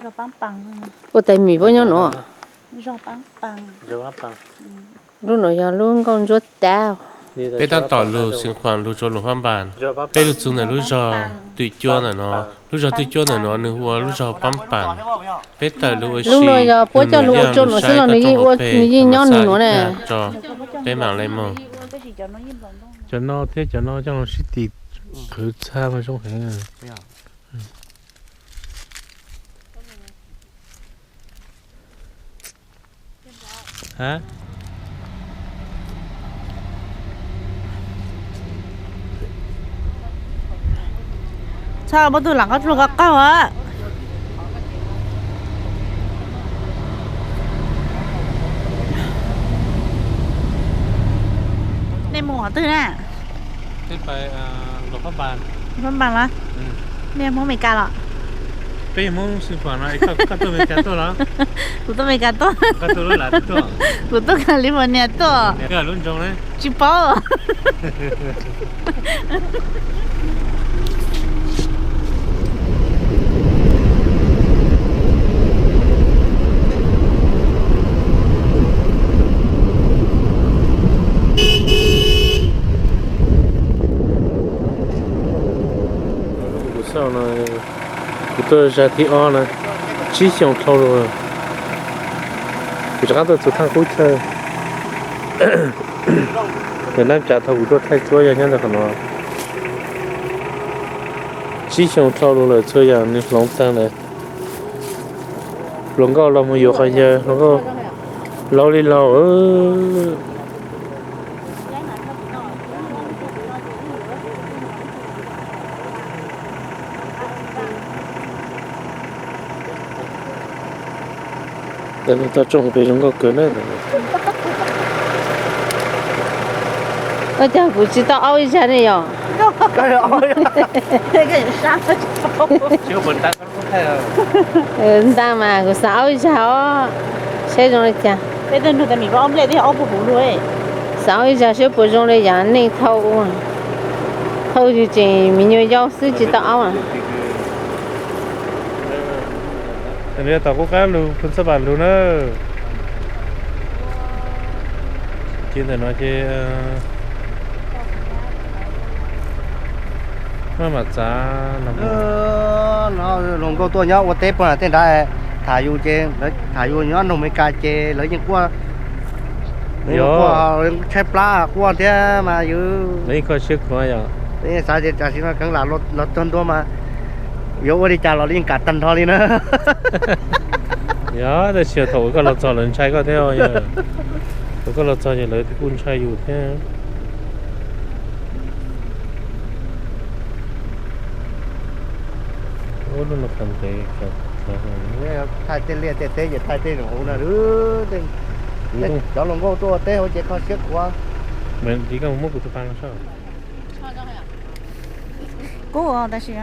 Ua tais mim puab nyob nuav. Lub nuav yog lub nkauj ntsuab tab. Peb tab tom lug xeev khuam lug rua Luas Pab Npas. Peb lug txug ntawm lub zog twm cuab ntawm no. Lub zog twm cuab ntawm no nwg hu ua lub zog Pab Npas. Peb tawm lug ua si, lub nuav yog puab coj lug ua rua nuav xwb los nwg yeej ua, nwg yeej nyob nwg nuav na. Peb mam le moog. Cov no thiab cov no coj lug sib tim qhwv txhab mas zoo heev. Txhob muab tug lam qab tsuag qaug qaug a. Nej mus qhov twg na? Pab Npas los? Nej Hmoob Amelikas los? Peb yog Hmoob xeev khuam no, koj tuaj Amelikas tuaj los? Kuv tuaj Amelikas tuaj. Koj tuaj lub lav tuaj? Kuv tuaj California tuaj. Koj lub nroog ne? Tsis paub. Kuv xauj no, kuv tuaj zag thib ob na, tsib xyoo dhau lawm. Kuv rov qab tuaj txug thaaj qub chaw. Nws nab tsav thaum kuv tuaj thaij cuab yog nyob ntawm qhov no. Tsib xyoo dhau lawm, txhua yaam nws hloov taag lawm. Hluas nkauj laug mus yuav qhov yawg, hluas nkauj laug li laug. Tau tsoom pem zoo nkauj kawg na. Ua cas kuv tsis tau aub ib zag ne yom? Ntaag mas kuv xav aub ib zag os, saib zoo li cas. Xav aub ib zag saib puas zoo li yam neej thau ua. Thau yug tseem me nyuam yaus xwb tsis tau aub. Tom qub qab lug Phoo Xab Pas lug na. Ces ntawm no ces maj mam txav. Hluas nkauj tuaj nyob ua teb puag tej nrad, tham yus ces lawv tham yus nyob nroog Amelikas ces lawv yeej quaj, tshaib plab quaj thiab mas yus, lawv yeej kho siab khuav yom. Xav tias tam sim no kheev lam los txog ntua mas yuav ua li cas los yeej kam tag nrho li na. Yog tab sis thaum uas koj los txog lawv ntshai koj thiab. Thaum koj los txog ces lawv kuj ntshai yus thiab. Ub, lub no qhov ntev. Thaij tej liaj tej teb ces thaij tej zoo huv no. Cov hluas nkauj tuaj ua teb hauv ces kho siab khuav. Kub tab sis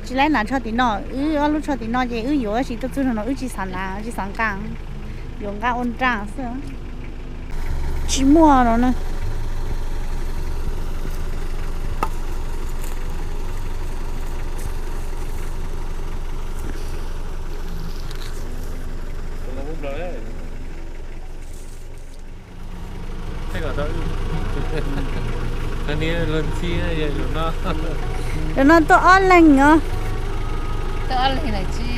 tsis laib hnav tsho tim no, wb ob lub tsho tim no ces wb yuav tab sis tuaj txug no wb tsis xav hnav tsis xav nqa, yuav nqa ua nra xwb. Tsis muaj no na. Zaum no tuaj ob leeg os. Tuaj ob leeg tsis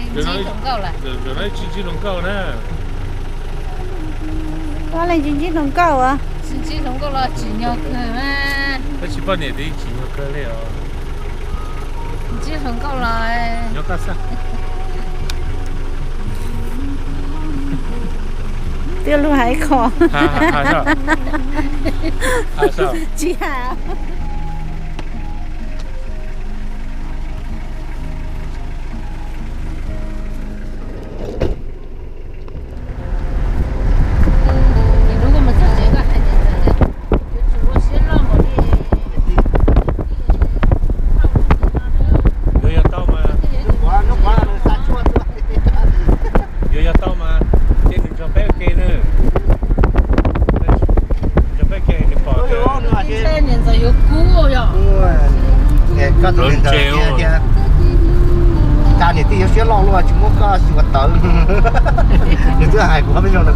ntsib hluas nkauj as. Tab sis poj niam twb tsis nyuag kawg li os. Ntsib hluas nkauj los nyob koj xwb. Twb lug hais qhov tsis hais. Yuav yog tau mas, yuav yog tau mas, ces nws nrog peb ua ke na. Nrog peb ua ke nws pom tias niam ntxawm yuav kub yom. Lawv ntse ua. Cas niam tij yuav siab loj luaj tsis muab koj xyuas tawv. Nws twb hais kuv ob peb zaug no,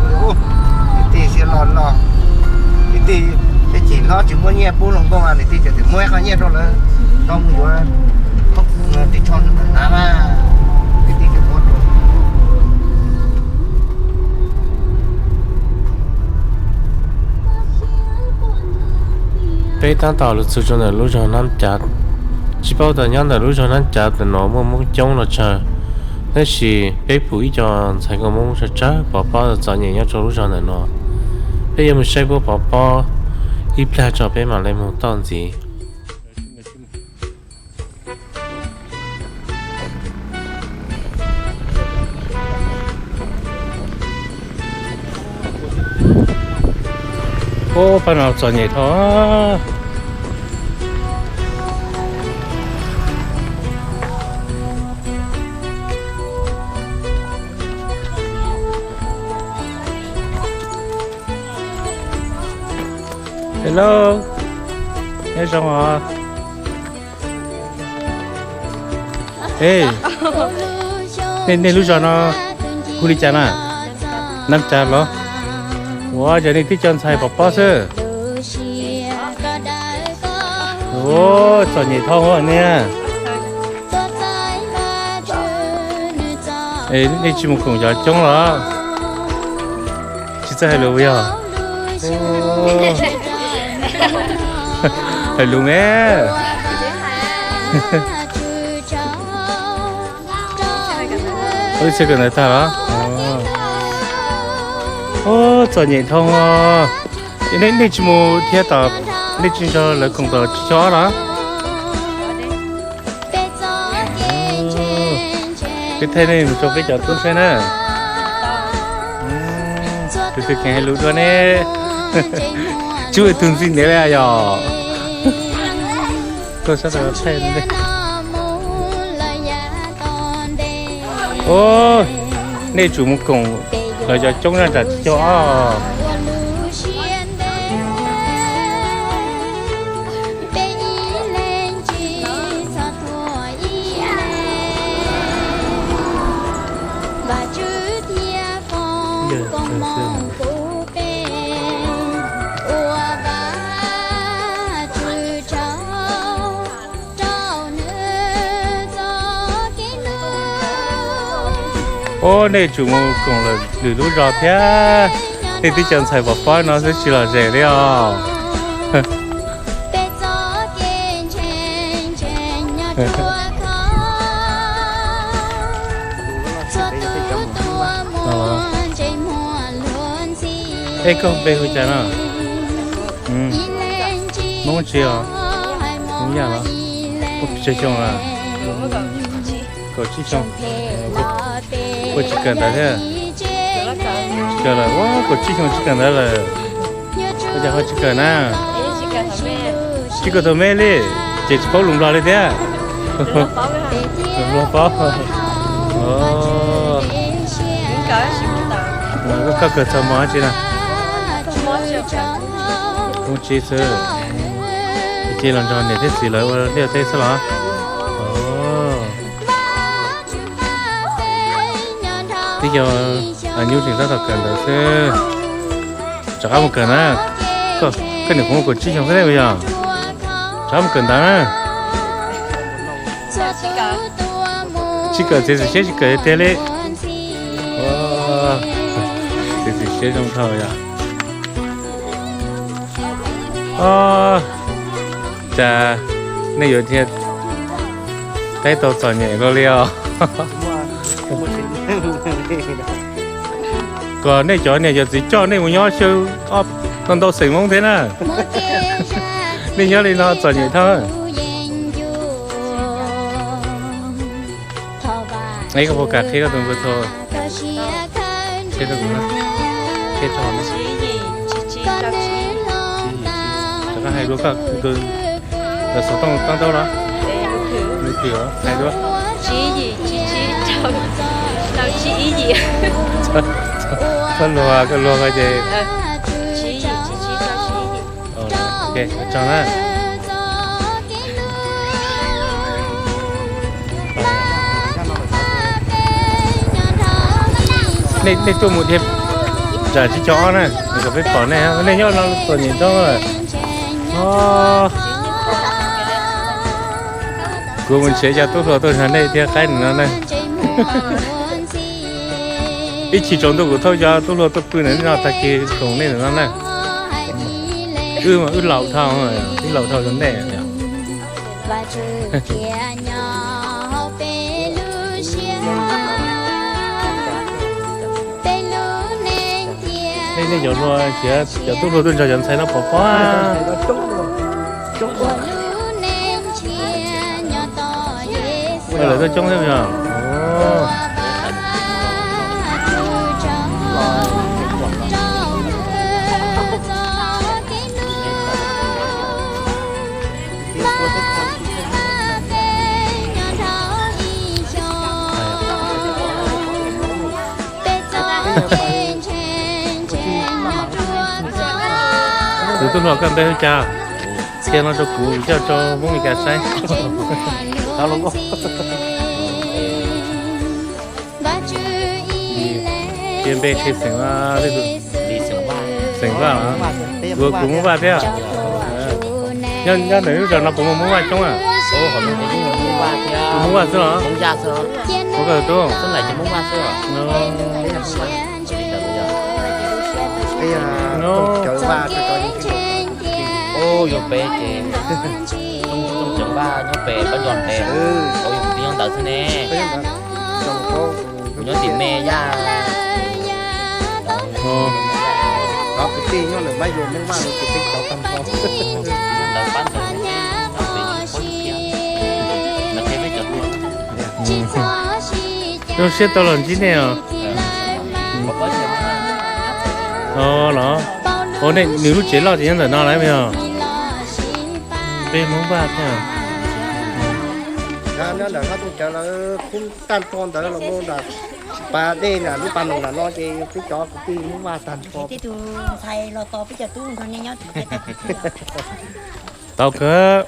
niam tij siab loj loj. Niam tij, tej chim hlob tsis muaj nyiaj pub hluas nkauj, niam tij tseem tias muab ib qho nyiaj rau lawv tau mus yuav ris tsho hnav mas, niam tij tseem muab rau. Peb tab tom los txog rau ntawm lub zos Nab Cav. Tsis paub tias nyob ntawm lub zos Nab Cav ntawm no muaj Hmoob coob los tsawg, tab sis peb pum ib co ntxhais nkauj Hmoob tsawg tsawg pov pob txom nyem nyob rau lub zos ntawm no. Peb yuav mus saib puab pov pob ib plag tso peb mam li mus toj ntxiv. Ub, pab no txom nyem dhau. Hello, nyob zoo os. E, nej lub zos no hu li cas na? Nab Cav los? Ua cas nej tib co ntxhais pov pob xwb? Ua, txom nyem dhau nej. Nej tsis mus koom cov coob los? Tsis txawj hais lus yog? Hais lus me. Ib txhia kawm ntawv tag los? Txom nyem dhau. Nej tsis mus thiab tom, nej tsis nrog lawv koom tom tsib caug ob los? Peb thaij nej mus rau peb cov tub saib na. Tus twg kheev hais lus dua ne? Tsis ua tus ntxim ntev li yog. Koj sab tau thaij. Ub, nej tsum mus koom lawv cov coob na, nram tsib caug ob. Ub, nej tsum mus koom lwm lub zos thiab. Nej tib co ntxhais pov pob no xwb tsis lom zem li os. Es koj npe hu cas no? Hmoob tsi os? Hmoob Yaj los? Ua pes tsawg xyoo lawm? Kaum tsib xyoo. Puas tsis kawm ntawv thiab? Tsis kawm lawm, ua kaum tsib xyoo tsis kawm ntawv lawm. Ua cas ho tsis kawm na? Tsis kawm tau me li, ces tsis paub lus Nplog li thiab. Lus Nplog paub. Koj kawm txog mos dab tsi na? Hmoob tsi xwb. Ces los nrog niam thiab txiv lawv ua liaj teb xwb los? Twb yog nyuj tseem tab tom kawm ntawv xwb. Rov qab mus kawm na. Koj niam kuv muaj kaum tsib xyoo xwb ne yog. Rov qab mus kawm ntawv na. Tsis kawm txiav txim siab tsis kawm tiag li. Txiav txim siab zoo dhau yom. Cas nej yuav thiaj teb tau txom nyem luaj li os. Kom nej cov niam cov txiv coj nej mus nyob xyaw ntau ntau xeem Hmoob thiab na. Nej nyob li no txom nyem dhau. Koj puas kam qhia koj tus npawb thau? Qhia rau kuv, qhia rau. Rov qab hais dua, lawv xov tooj tab ntaub los? Hais dua. Koj luag, koj luag ces. Ok, tsaug na. Nej tuaj mus dhia zam tsis cog ob na, kom peb pom nej, nej nyob no txom nyem rau. Kuv mus nrhiav cov tub hluas tuaj nrog nej thiab qaib no na. Ib chim tsaus ntuj kuv thauj cov tub hluas tuaj pw ntawm no tag kis koom nej ntawm no na. Wb mas wb laus dhau, wb laus dhau rau nej. Nej, nej cov hluas, cov tub hluas tuaj nrog cov ntxhais no pov pob. Lawv tuaj coob thiab os. Tus tub hluas koj npe hu cas? Qhia no rau kuv coj rau Hmoob Mes Kas saib. Qhia npe qhia xeem, xeem Vaj los? Ua kuv Hmoob Vaj thiab. Nyob ntawm lub zos no puas muaj Hmoob Vaj coob a? Tus Hmoob Vaj xwb los? Ua koj tus tub. Yuav peb ces Tooj Ceev Vaj nyob pem Pab Nco Ntes, yus kwv tij nyob ntawd xwb ne. Kuv nyob tim me yaj. Kwv tij nyob ntawm Mab Yuam Hmoob Vaj, ntawd pab ntawd. Zoo siab tau los ntsib nej os. Los, ua nej nws lub tsev loj ces nyob ntawm no lawm os. Peb Hmoob Vaj thiab. Nyob ntawm Hmoob Vaj Tooj Ceev lawv khub tag nrho ntawd los mus nram pas dej nram lub pas noog nram no ces peb cov kwv tij Hmoob Vaj tag nrho. Tej tus ntxhais los tos peb cov tub nrog nej nyob. Tau kawg,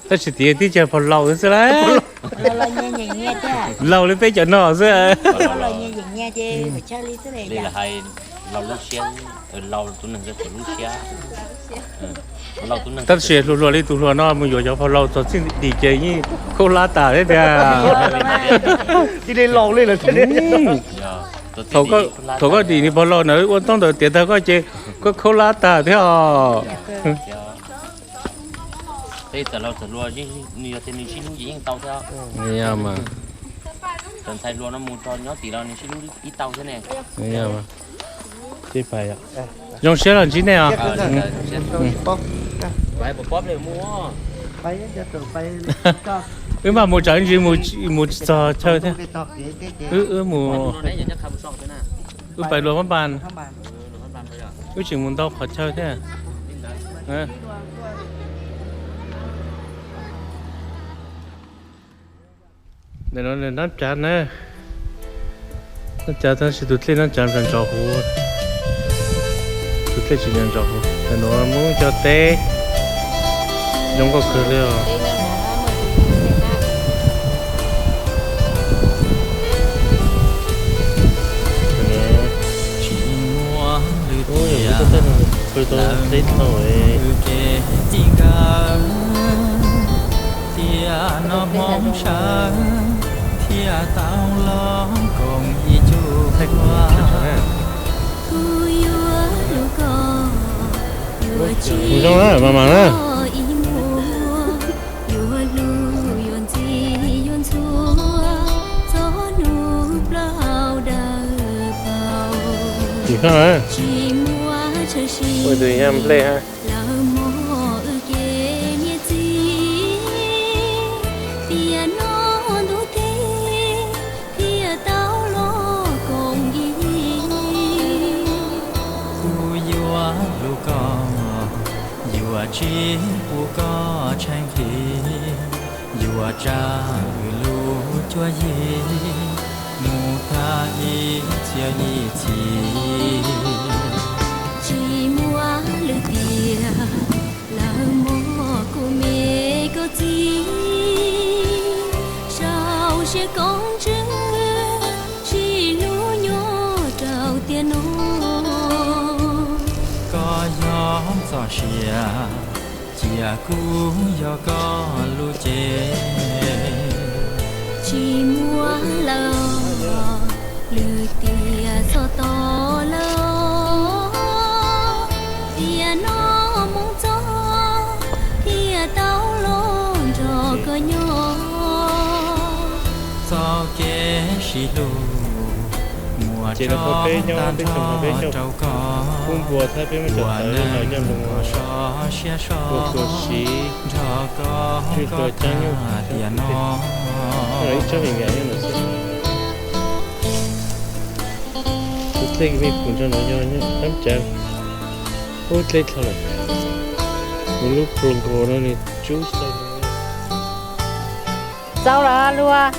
tab sis tias tib cag pog laus xwb lauj. Laus li peb cov no xwb. Tab sis hluas hluas li tus hluas no mus yuav cov pog laus txog txij dim ces yeej khaub hlab tas thiab tiag. Thaum koj dim niag pog laus ntawd ua toob ntawd tiav tag koj ces koj khaub hlab tas thiab os. Cov ntxhais hluas no mus nyob tim no nws sib hlub ib tau thiab ne. Zoo siab los ntsib nej os. Wb mam mus tsam ntsis mus tsis txog chaw thiab. Wb, wb mus, wb pais luag mab npas. Wb tseem mus ntau qhov chaw thiab. Ntawm no nab tsav na, nab tsav tab sis tus dlej nab tsav ntsos ntsos huv, tus dlej tsis ntsos ntsos huv. Ntawm no Hmoob cov teb zoo nkauj kawg li os. Tsis muaj lwm tiam lawv mus kev txij nkawm, tiam no Hmoob sawv thiaj tau los koom ib cuj ua. Kuv yuav hlub koj, yuav tsis tso ib muag, yuav hlub yuav ntxim yuav ntxhua, txog hnub plaub hau dawb paug. Tsis muaj tshawm sim lawv mog wb kev niam txiv, tiam no ntuj teb thiaj tau los koom ib. Kuv yuav hlub koj, yuav tsis pub koj tsheej nqhis, yuav tsa wb lub cuab yig mus tag ib txhiab ib txhis. Tsis muaj lwm tiam lawv mog kuv me koj txiv, sau siab koob tswv sib hlub nyob Txoj sia cia kuv yog koj lub cev. Tsis muaj lawm lwm tiam txog tod lawm, tiam no mus txog thiaj tau los nrog koj nyob. Txoj kev sib hlub muaj tso tag nrho rau koj, ua neej kom sov siab so nrog koj koj tag tiam no. Tus dlej mej pum nrog no yog nab cav, ub dlej dhau lawm, kuv lub plo nkaus no nws tsub xaus. Txaus lawm luag.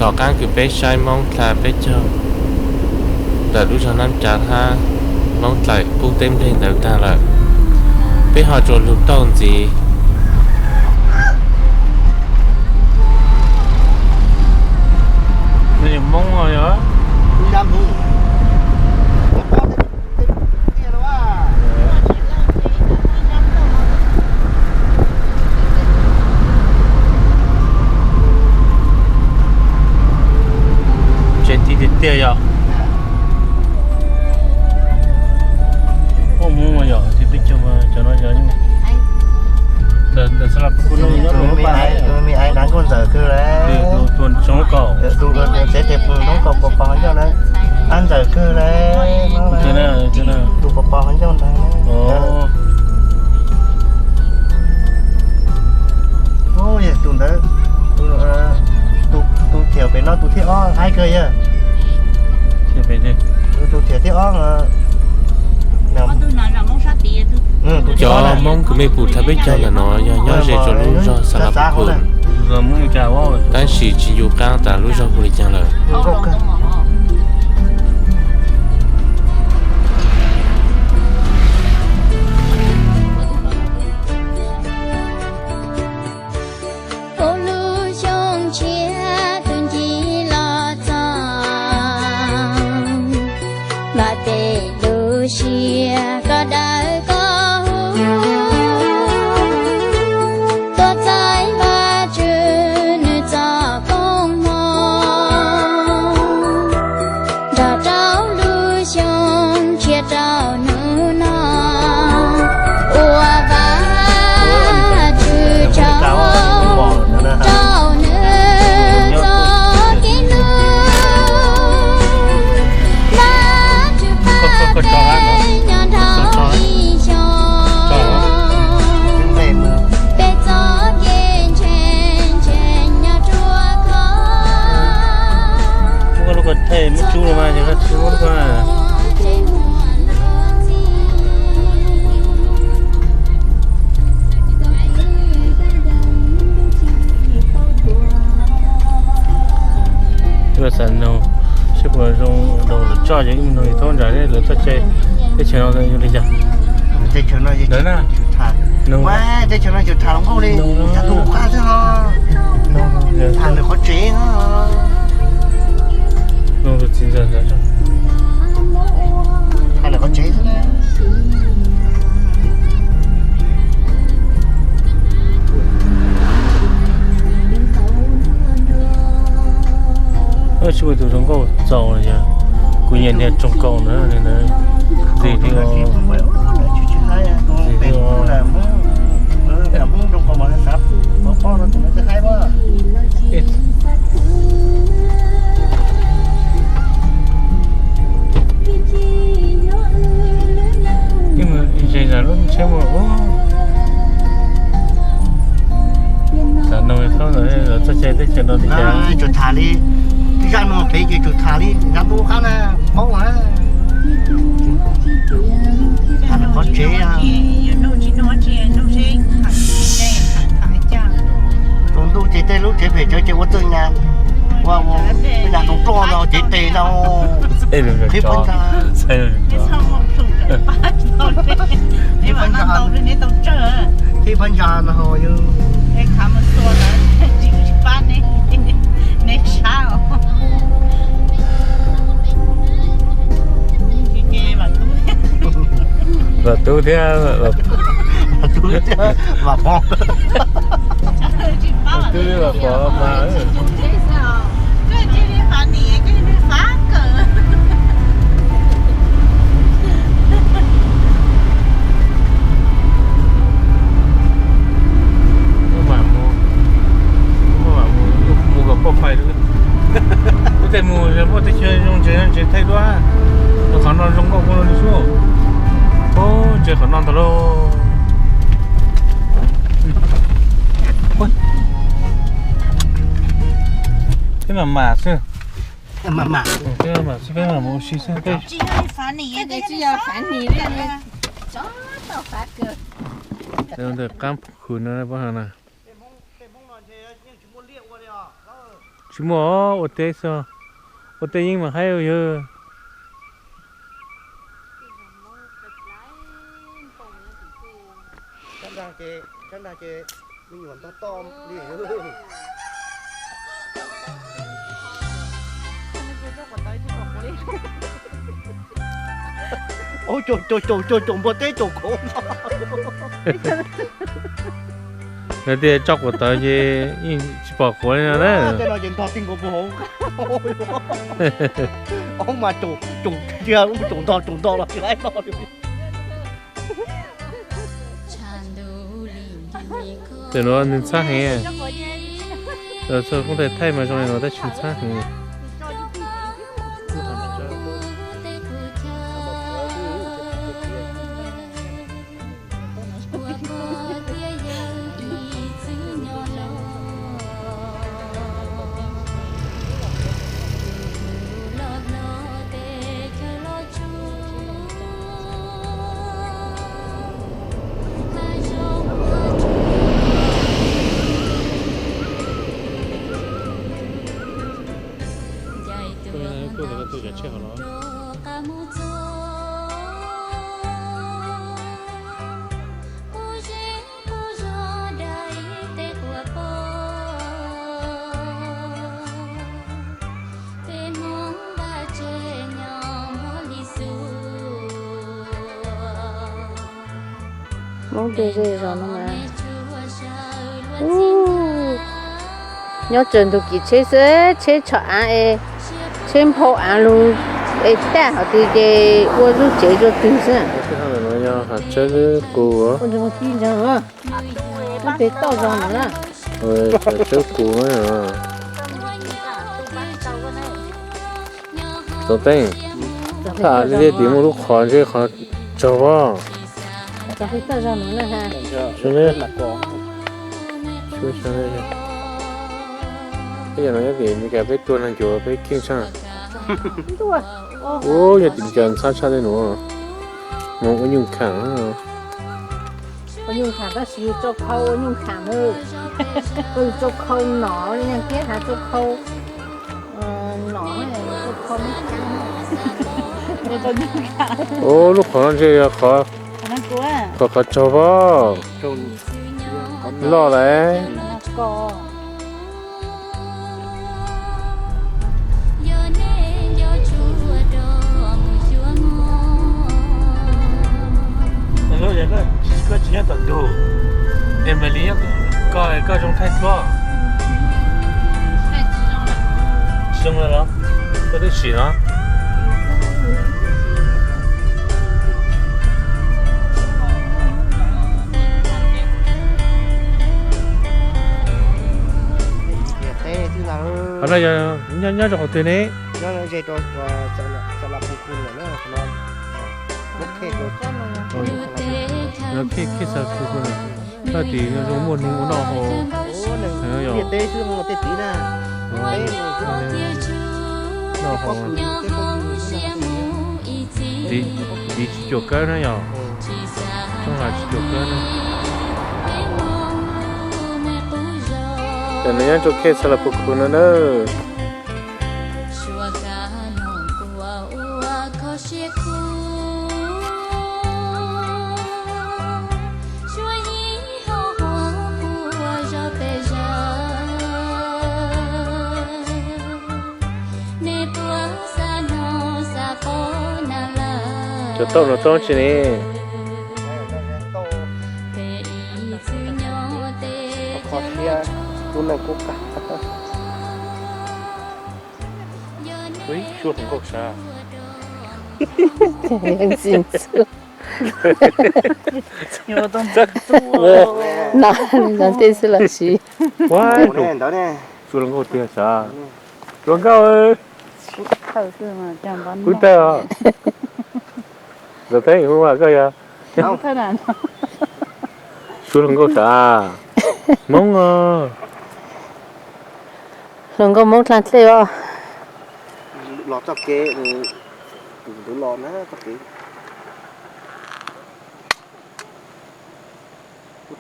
Tom qab kws peb saib Moob dlha peb caug ntawm lub zog Nab Cav hab Moob dlaim qub teb nplej ntawd tag lawm, peb ho tsuas lug taug ntxiv. Tsev ti tiag tiag yog. Ub, Hmoob yog, tib peb caug cov no yog. Tus me aiv hnav nkauj ntxawm kawg le. Tus tsev tes pw ntoob kaus puas pom ncauj na, hnav ntxawm kawg le. Tus puas pom ncauj ntag. Tus ntawd, tus thiam pem no tus thib ob haib kawg yog. Tus thiam thib ob. Cov Moob kws mej pum dlha peb caug ntawm no yog nyob ze rau lub zog Xas Las Phu Khum, tab sis tsis ncu qaab tas lub zog hu le caag lawm. Ub, lub xyoo tshiab tus ncig los txog, mas peb lub siab koj dawb koj huv, tuaj txais Vajtswv nws txoj koob hmoov. Nrog rau lub xyoo tshiab rau hnub no, ua Vajtswv tsaug rau nws txoj kev hlub. Vajtswv pab peb nyob nrog ib xyoos, peb txoj kev ntseeg nyob ruaj khov. Xav noog seb puas zoo, lawv tso ces wb mus noog thaub ntawd lawv txoj cai teb chaws no yog li cas. Teb chaws no yog tham hluas nkauj li, tham tus qab xwb os. Tham lawv qhov tsev os. Tham lawv qhov tsev xwb. Tsis muaj tus zoo nkauj txaus li, kuv nyiam niag tsoos kaus ntawd li ntawd. Ntxim li os. Tham li zaj no pem ces tsuas tham li nrad ntu qab na, paub na. Tham qhov tsev, tsaus ntuj ces tej lub tsev pem tsev ces ua txawj nyas, ua nyas tus roj no cev tes no, qhib phab ntsa, qhib phab ntsa, qhib phab ntsa no yog Vam Tub thiab, Vam Tub thiab Vam Pov, Vam Tub thiab Vam Pov mas. Muaj mam mus, muaj mam mus, mus kom poj phai lub. Ub, tej mus muaj teb chaws zoo ntses, ntses thaij duab, qhov no zoo nkauj kawg li xwb. Ub, ntses qhov no ntag lauj. Peb mam mam xwb. Peb mam mam xwb, peb mam mus ua si xwb. Ntawm qab khw no pab ha na. Tsis muaj, ua teb xwb. Ua teb yeej mas haib yawg. Caum caum caum caum npua teb caum khuav. Lawv tias tso quav tawv ces yeej tsis pom quav li no na. Tej no ces ntog ti nkaus puag hauv. Ob mas caum caum tiag, caum ntog caum ntog los tsis laib noj li. Tam no nws ntxhab heev. Txog koob tais thaij mas zoo li no tab sis ntxhab heev. Hmoob tej zej zos no mas, nyob tsawg ntug kis tsheb xwb, tsheb tsho av es, tsheb nphau av lug es tag hov twg ces ua lub tsev zuaj twg xwb. Yog hav tsawb qus, peb toj zog no na. Tsawb qus na. Txaus teeb, thaj av liaj tim muaj lub qhov ntseb qhov tsaug pob. Peb yog no nyob tim Meskas peb tua neeg cuav peb keej tshaj. Ub, nyob tim Meskas ntxhab tshaj tej nuav. Moog ua nyuj khaam. Ua nyuj khaam tab sis yus tsau khau ua nyuj khaam, yus tsau khau nom li neeg thiab has tsau khau nom, tsau khau. Ub, lub qhov no ntshe yog qhov, qhov qhov tsaug pob. Loj lawm. Koj tsis nyob tom ntug, Emily, koj, koj zoo thaij duab. Tsis zoo los? Koj twb sim no. Qhov no yog nyob, nyob rau qhov twg ne? Nyob ze rau Xas Las Pus Kus lawm na, qhov no muab khej rau. Nyob khej, khej Xas Las Pus Kus lawm. Thaj tim no zoo muaj neeg ua noj haus. Ntiaj teb xwb, tej txiv na. Tiv tsis cuam kawb na yog, tsooj hais tsis cuam kawb na. Tam no nyob rau khej Xas Las Pus Khus no na. Cov tauj no tauj tsi ne? Tub neeg kub qab. Ui, suab hluas nkauj sav. No, no tej xwb los sis. Suab hluas nkauj tiag sav. Hluas nkauj, kuv tawg os. Ntawm teb hu koj yog suab hluas nkauj sav. Hmoob os. Hluas nkauj Hmoob dlaa dlej os. Los txoj kev, tus tus los na txoj kev.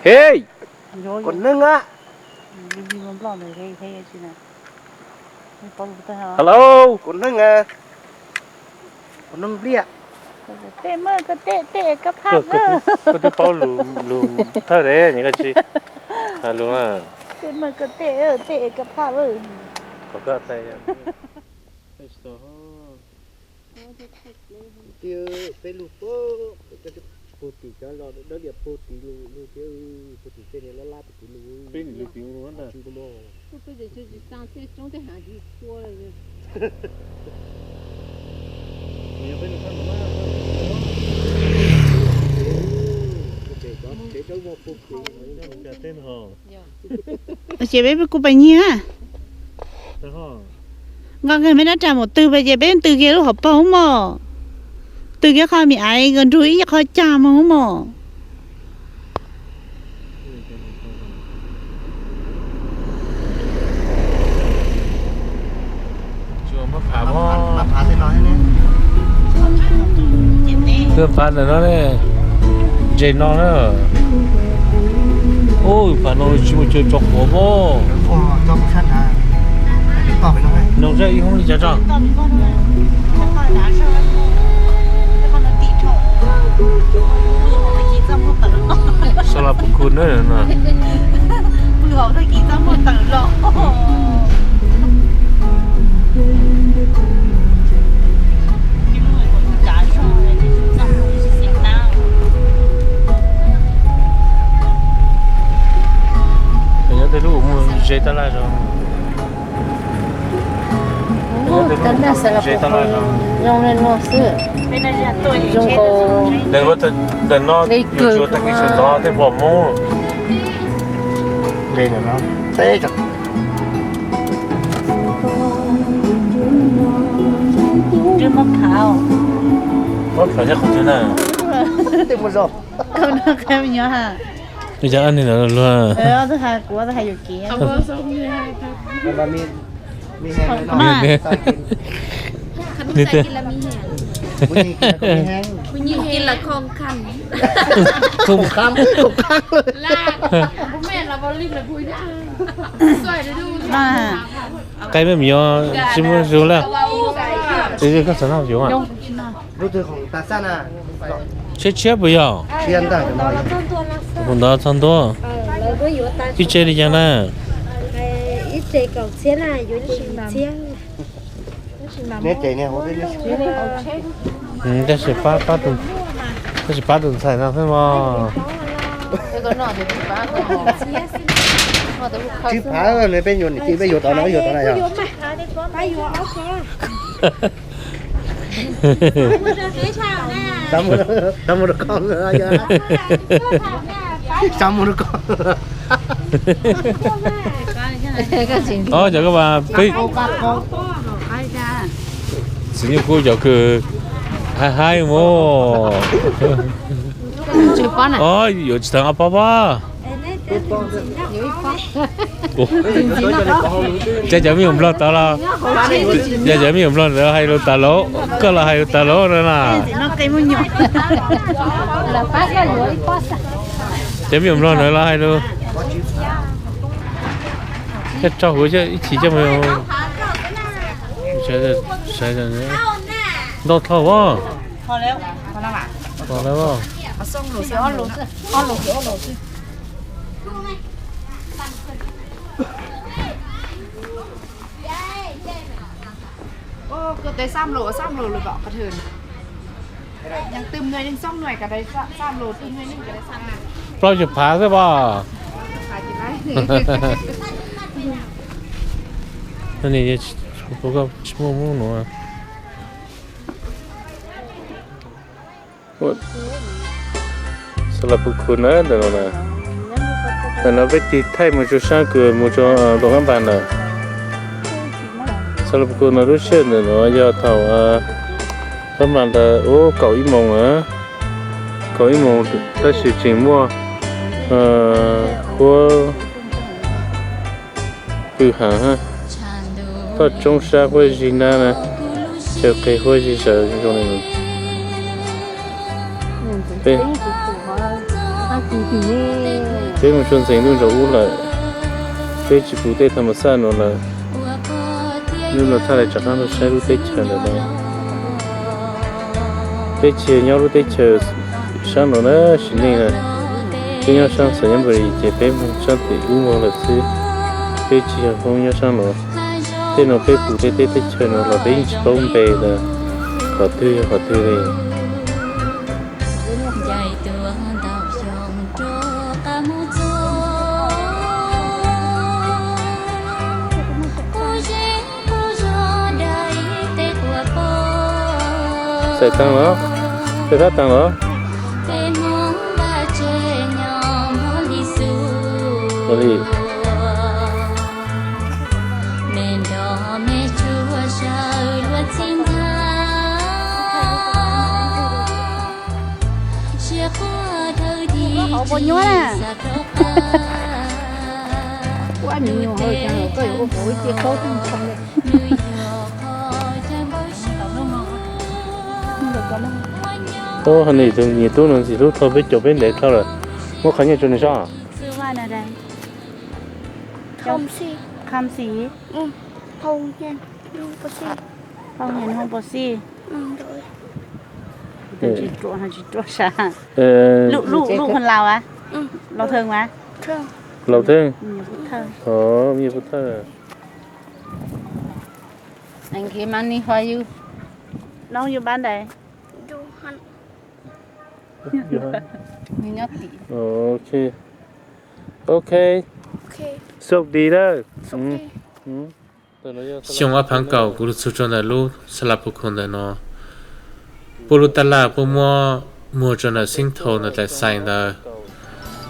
Hej, kua neeg a. Hello, kua neeg a. Kua neeg npliaj. Koj twb paub lus thawj de nyias koj tsis hais lus na. Peb lug puag tim cov los dawb liam puag tim lug thiab, puag tim tej niag lab lab puag tim lug. Peb niam lug tim ua lub na. Ces peb kuj pais nyiag. Nqa kiag meb dab tsi mus tw pem ces peb tw kiag lub hauv paug mog. Tw kiag qhov me aiv kos nrug ib qho cag moog mog. Phav ntawm no ne, ntses no na. Ub, phav no tsis muaj cua tso quav mog. Noog zaj ib hoob li cas tso. Xas Las Pus Khus na no. Nyob tej lub mus ze taj laj zog. Tab laj Xas Las Pus Khus zoo li no xwb. Zoo nkaus li kws tag kis sawv ntxov tej pom Hmoob. Muab phav nyob qhov twg na? Li cas ab ni ntawd luag. Qaib me me yog tsis muaj zoo lawm. Koj xav noj yoov a? Tshiab tshiab puas yog? Tus ntawd txog ntua. Ib tse li cas na? Tab sis pab, tab sis pab tus ntxhais no xwb mog. Tsis pab, peb yuav niam tij peb yuav tod no, peb yuav tod na yog. Tau mus rau koj, tau mus rau koj. Os, cov koj mas peb txiv nyuj kub cov kws haib haib mog. Os, yuav tsis tau ob pob pob. Ua, cas cov me nyuam Nplog tod los, cas cov me nyuam Nplog ntawd hais lus tas lus, koj los hais lus tas lus no na. Cov me nyuam Nplog ntawd los hais lus, coj rau huv ib chim coj mus. Ntau dhau as. Plaub caug phav xwb pom. Tsis muaj mub nuav. Xa la phu khu na ntawm no na. Ntawm no peb tig thaij mus rua saab kws mus rua Luas Phab Npas lawm. Xa la phu khu no lub sij hawm ntawm no yog thaum Phab Npas ntawd ua kaum ib moos na, kaum ib moos tab sis tseem muaj huab pw haav, toj roob sab huab zig nab na, chaw qe huab zig sawv zoo li no. Peb mus tsuag ntxeev ntuj ntsaum ub lawm, peb tsis pum tej tham mas xaj no lawm. Hnub no txhaj le rov qaab lug saib lub teb chaws ntawm no. Peb tsis yog nyob lub teb chaws saab no na, sim neej na. Peb nyob saab Xais Nyab Npus Lis ces peb moog saab tim ub moog lawm xwb. Peb tsis yog Hmoob nyob saab no. Tej no peb pum tej teb tej chaws no los peb yeej tsis paub npe tas qhov twg yog qhov twg li. Xais taag los? Xais taag los? Ua li. Hauv puas nyuaj na? Ua me nyuam hauv cas koj yuav ua hauv ib ce khaub tag nrho li. Ub, nws tus me nyuam tub no ntxim hlub dhau peb caug peb ntev dhau lawm. Muab qhov nyiaj rau nws saib. Kham Xis. Phau nyiaj hoob puas xij? Tsis ruam, tsis ruam sas. Lub, lub, lub Laus as? Laus Thawj mas? Laus Thawj. Nyiaj Pub Thawj. Money for you. Nov yus npab ntawd. Nws nyob tim. Ok. Ok. Soj di lawm. Xyoo ob phav kaum kuv lug txug rua ntawm lub Xa La Phu Khu ntawm no, puab lub taj laj puab muab muag rua ntawm xeeb thaus ntawm Tlaim Xais ntawd.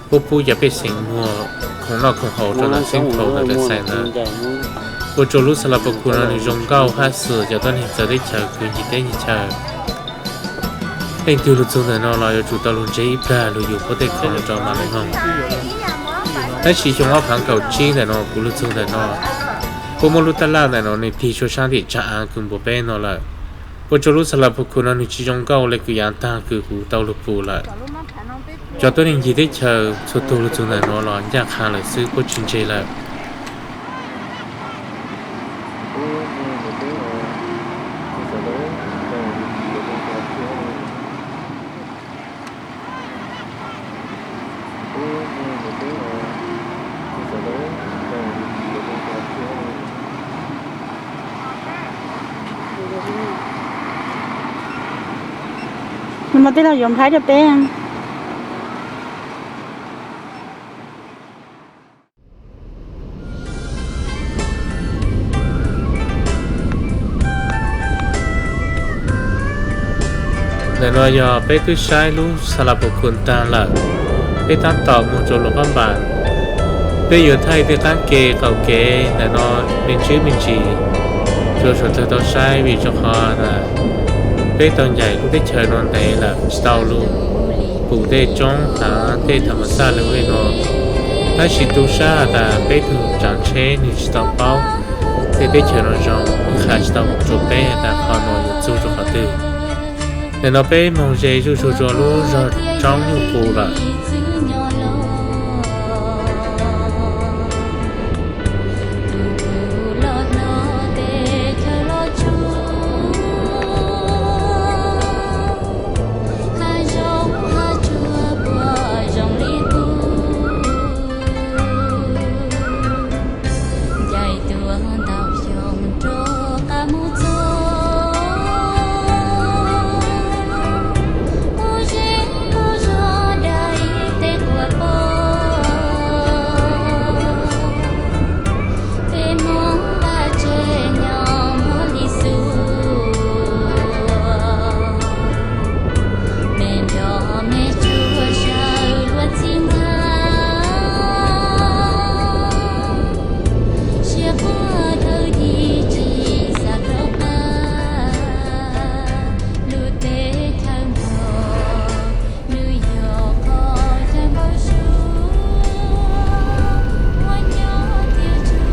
Puab pub cov pej xeem muag khoom noj khoom haus rua ntawm xeeb thaus ntawm Tlaim Xais ntawd, ua rua lub Xa La Phu Khu no nws zoo nkauj hab xwm cov tuab neeg txawv teb chaws kws ncig teb ncig chaw. Leej twg lug txug ntawm no los yuav tsum tau lug ntsib ib plag lug yug puab tej khoom rua mam le moog. Tab sis xyoo ob phav kaum tsib ntawm no kuv lug txug ntawm no, puab muab lub taj laj ntawm no nws tig rua saab tim tsaag aav kws npuab peb no lawm, ua rua lub Xa La Phu Khu no nws tsis zoo nkauj le kws yaav taag kws kuv tau lug pum lawm. Cov tuab neeg ncig teb chaws txhua tug lug txug ntawm no los ncaj qha lawm xwb, puab tsis ntse lawm. Nws muaj tej laug yuav nplhaib rua peb. Ntawm no yog peb twb saib lub Xa La Phu Khu taag lawm, peb taab tom moog rua Luas Phab Npas. Peb yuav thaij tej qaab ke qaum kev ntawm no me ntsis me ntsis rua suav dlawg tau saib, vim rua qhov peb tau ncaim lub teb chaws no ntev lawm tsis tau lug pum tej roob haav tej tham mas xaj le ub le no. Tab sis tu sab has tas peb tug tsav tsheb nws tsis tau paub tej teb chaws no zoo, nws qha tsis tau mus rau peb has tas qhov no yuav txug rau qhov twg. Nim no peb moog ze zuj zus rua lub zog Tsoob Nyuj Qus lawm.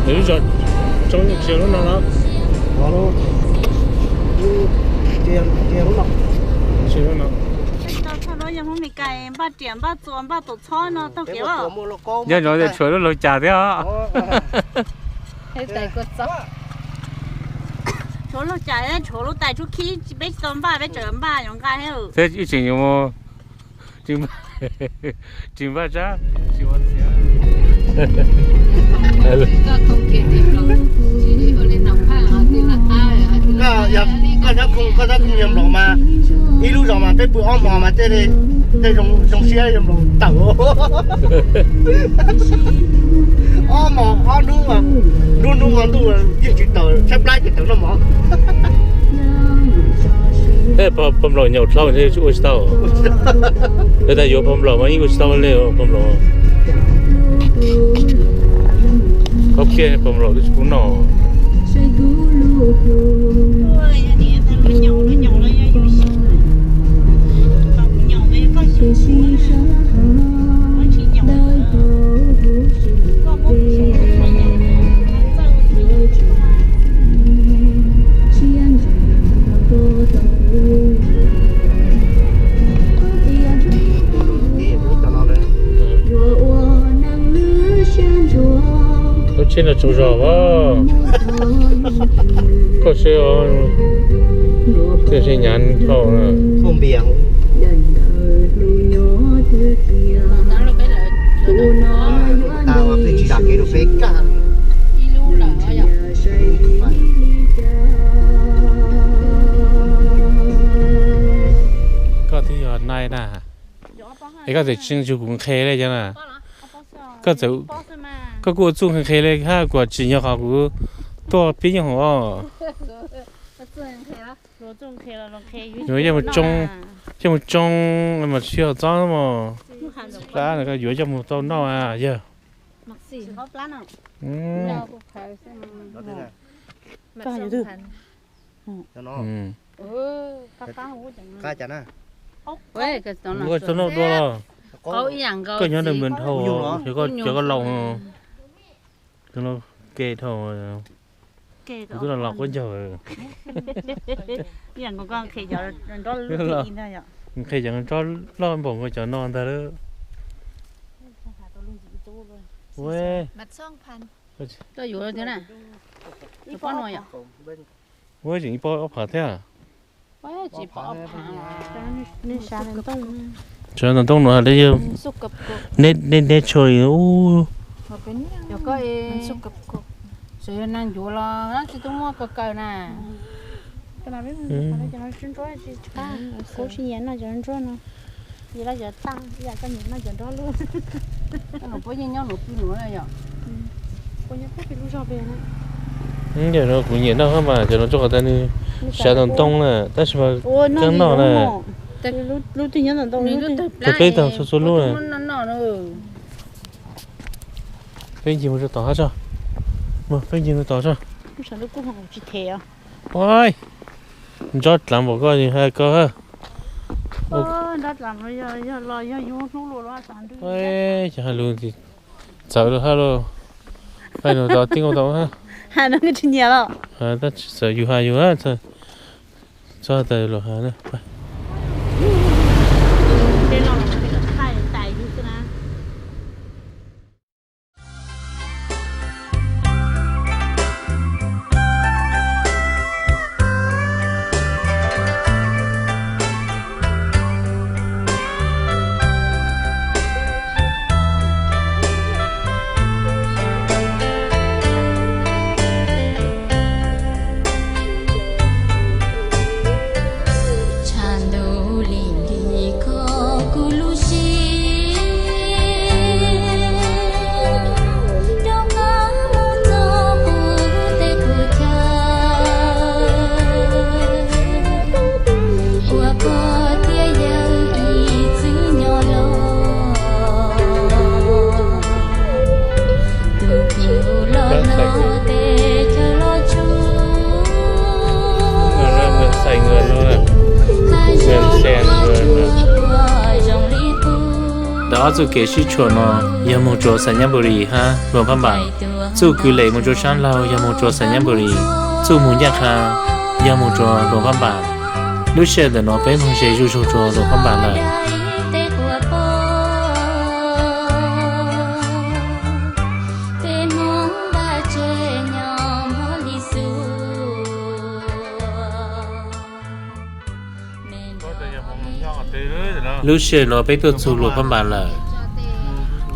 Nws lub zog Tsoob Nyuj Qus lub no los? Tsis lub no. Thaum no yog Hmoob Mes Kas npaj riam npaj txuas npaj tuam txhob no taug kev los. Nyob zov tias tshuav lub laug cas thiab os. Tshuav laug cas, tshuav lub tais tshuab khib, peb tsis tau npaj, peb tseem npaj yuav nqa thiab. Thiab ib tseem yuav mus, tsis npaj tsab, tsis ua txiav. Koj nyob Khoo, koj nyob Khoo yog nplaum mas, ib lub zos mas peb pw ob hmo mas tej, tej zoo siab yog nplaum tawm. Ob hmo ob hnub, lub hnub hmo ntuj yeej tsis tawm, tshaib plab ces tawm noj mov. Pog nplaum nyaum dlhau ntshe ua tsis tau. Yog tas yuav pog nplaum mas yeej ua tsis tau li pog nplaum. Qhov kiag pog nplaum twb tsis pub noj. Lub tsheb no tsaug zog as. Koj seb, tiam sis nyav dhau. Koj twb yog nai na, es koj txawm tsis yug kuv nqhe li cas na? Koj txawm, koj kuj ua txuj nqhe nqhe li hab, kuv tsim nyog qhov kuv tuaj pib nyob hauv os. Yuav coj mus tsoo, coj mus tsoo mas tsis yog txob mog. Plab no koj yuav coj mus tau noj yawg. Ua tau noj dua los? Koj nyob ntawm mus dhau, cov koj laus, cov no ke dhau. Kuv twb los los quab ncaug. Nqhis cov nrob loj npaum nkaus cov no ntag lawm. Ua, ua tseem ib pob ob phav thiab. Tseem ntoo no li yog, neb, neb tshuav li ub. Kuv tsis nyiam noj cov ntsuab no. Yog cov tag, yog koj nyiam noj cov nrob lub. Kuv nyiam noj mas cov no rau qhov tas nws siav ntoo ntoo na, tab sis mas kab noj na. Tus peb tag txhua txhua lub na. Peb ncig mus rau tod hab tso. Peb ncig mus tod tso. Nrob dlav npaum koj ha koj ha. Cov ha lug, Txawv lawm hab lauj. Pais no tau tij nkaus tau hab. Has no tsis nyiam los? Tab sis txawv yus has yus hab, txhob tas los has na. Ntawm ob txuj kev sib tshuam no yog moog rua Xayaburi hab Luam Phab Npas. Txuj kws lem moog rua saab laug yog moog rua Xayaburi, txuj moog ncaaj qha yog moog rua Luam Phab Npas. Lub sij hawm ntawm no peb moog ze zuj zug rua Luam Phab Npas lawm. Lub sij hawm no peb tuaj txug Luam Phab Npas lawm.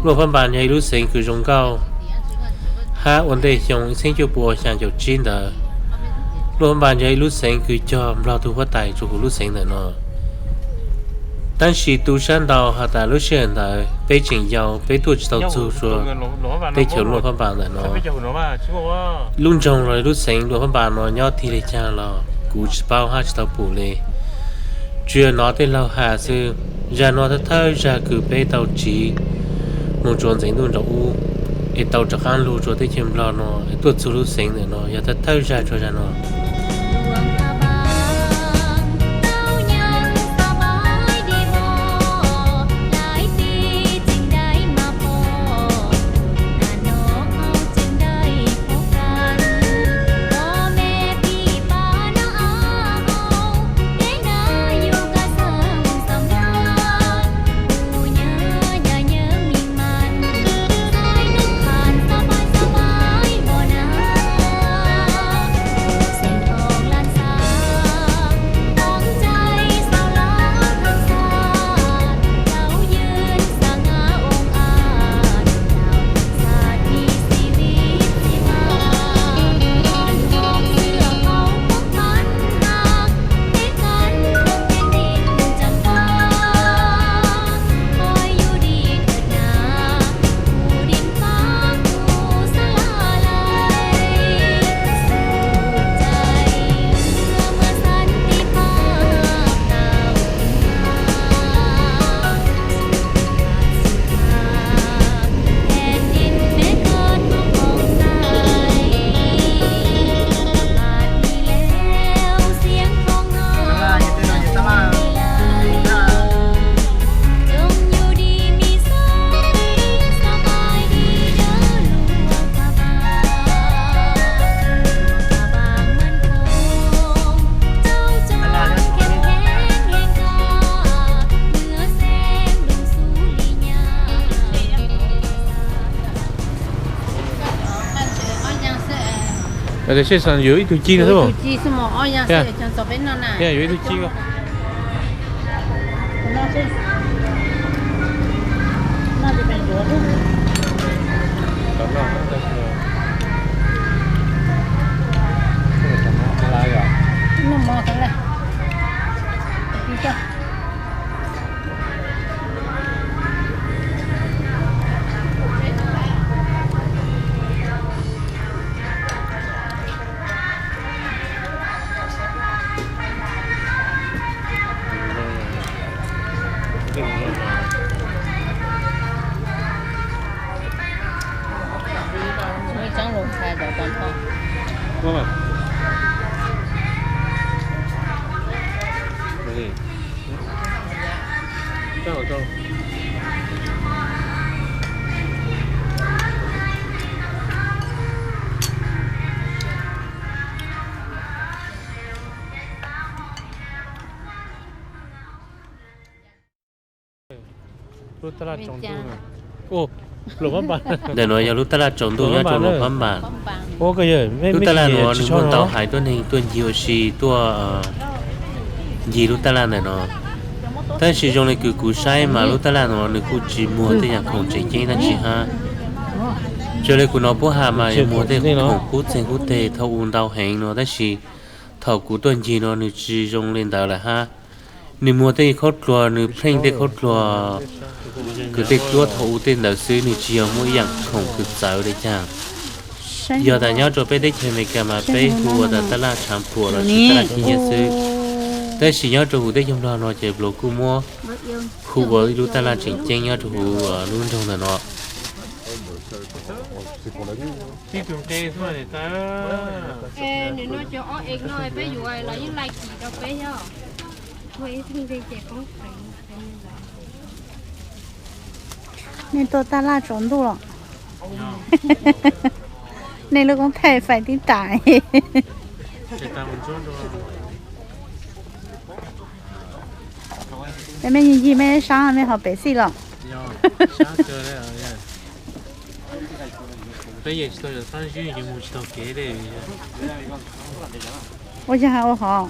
Luam Phab Npas yog ib lub xeev kws zoo nkauj, hab ua ntej xyoo ib txhiab cuaj pua xyaa caum tsib ntawd, Luam Phab Npas yog ib lub xeev kws cog Nplog tug huab tais rua huv lub xeev ntawm no. Tab sis tu sab ntau has tas lub sij hawm ntawd peb tseem yau, peb tuaj tsis tau txug rua teb chaws Luam Phab Npas ntawm no. Lub nroog los lub xeev Luam Phab Npas no nyob tig li caag los kuv tsis paub hab tsis tau pum li. Tsuas yog nov tej laug has xwb. Zag no thawj thawj zag kws peb tau tsiv moog rua ntxeev ntuj nraum ub es tau rov qaab lug rua teb chaws Nplog no es tuaj txug lub xeev ntawm no yog thawj thawj zag rua zag no. Yuav ib tug ci no xwb. Yuav ib tug ci. Ntawm no yog lub taj laj tsaus ntuj nyob rau Luas Phab Npas. Lub taj laj no nws muaj ntau hais tuab neeg tuaj ncig ua si tuaj ncig lub taj laj ntawm no. Tab sis zoo li kws kuv saib mas lub taj laj no nws kuj tsis muag tej yam khoom tseem ceeb dab tsi hab. Raws li kuv hnov puab has mas yuav muag tej khoom qub txeeg qub teg thaum u ntau heev no, tab sis thaum kuv tuaj ncig no nws tsis zoo li ntawd lawm hab. Nws muag tej khaub dluag, nws pheej tej khaub dluag kws tej duab thaum u tej ntawd xwb, nws tsis yog muaj ib yaam khoom kws txawv li cas. Yog tas nyob rau peb teb chaws Amelikas mas peb hu ua tas taj laj tshav puam los sis taj laj khib nyiab xwb. Tab sis nyob rau huv teb chaws Nplog no ces luag kuj muab hu ua ib lub taj laj tseem ceeb nyob rau huv lub nroog ntawm no. Nej tuaj taj laj tsaus ntuj los? Nej lub koob thaij fais tib tas. Mej ncig mej saab mej ho pem xij los? Ua yag ua hov.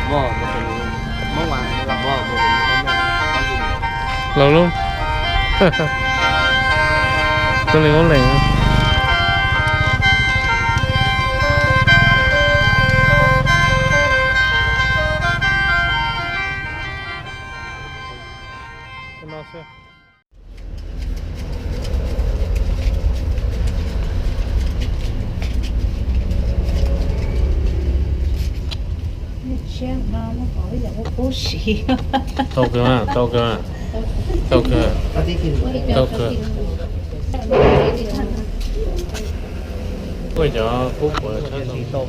Hmoob los Nplog na? Hmoob los? Hmoob los? Laus lub. Tuaj leej ub leeg. Tau kawg, tau kawg, tau kawg, tau kawg. Kuj cov qub puav tshab tau.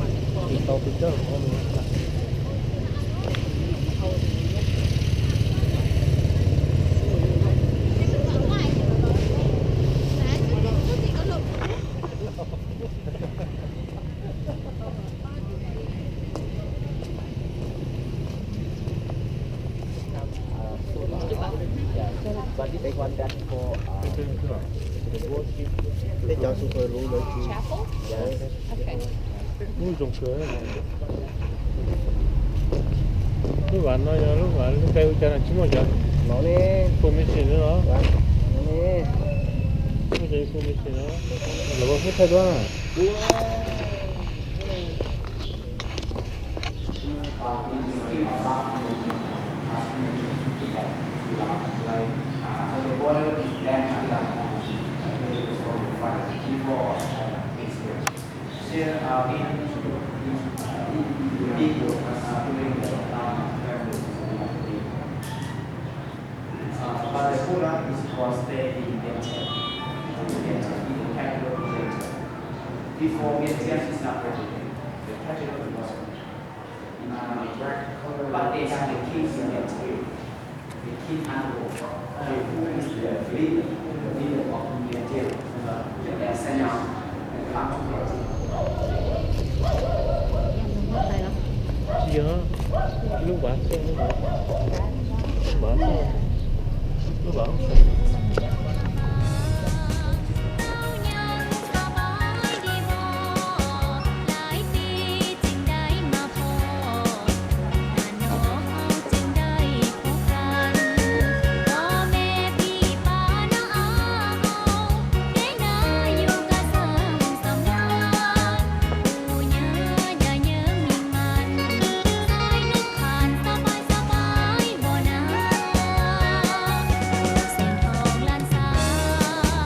Tej cov super lub lawv tsis. Lub zoo kawg. Lub vav no yog lub vav lub kais ua cas no tsis muaj cov information no los? Muaj cov information no los ua hub thaij duab na. Uh, but the Buddha is was stay in Vientiane, in Vientiane, in the capital of Vientiane. Before Vientiane is not Vientiane, the capital was, uh, but they have the king in Vientiane. The king Anbo, who is the leader, the leader of Vientiane, uh, and Sanya, and come to Vientiane. Tsis yog, lub vav xwb, lub vav, lub vav xwb.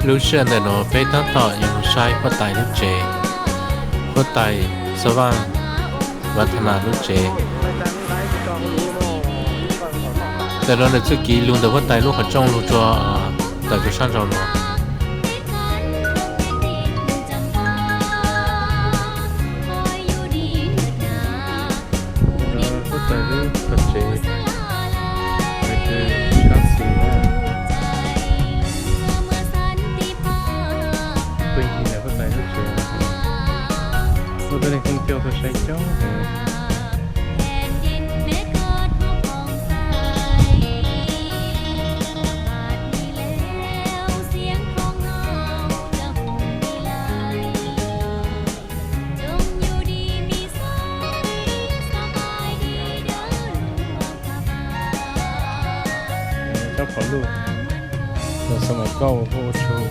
Lub sij hawm ntawm no peb tab tom yuav mus saib huab tais lub tsev, huab tais Xav Vaj Vav Tha Nas lub tsev. Ntawm no ntawm txuj kev lug ntawm huab tais lub qhov rooj lug rua tawm rua sab nraud no. Huab tais lub tsev, sab xis na. Pheej yig ntawm huab tais lub tsev, muaj tuab neeg kooj coj tuaj saib coob heev. Rab phom luj, los xav mas koj ua ua tsaug.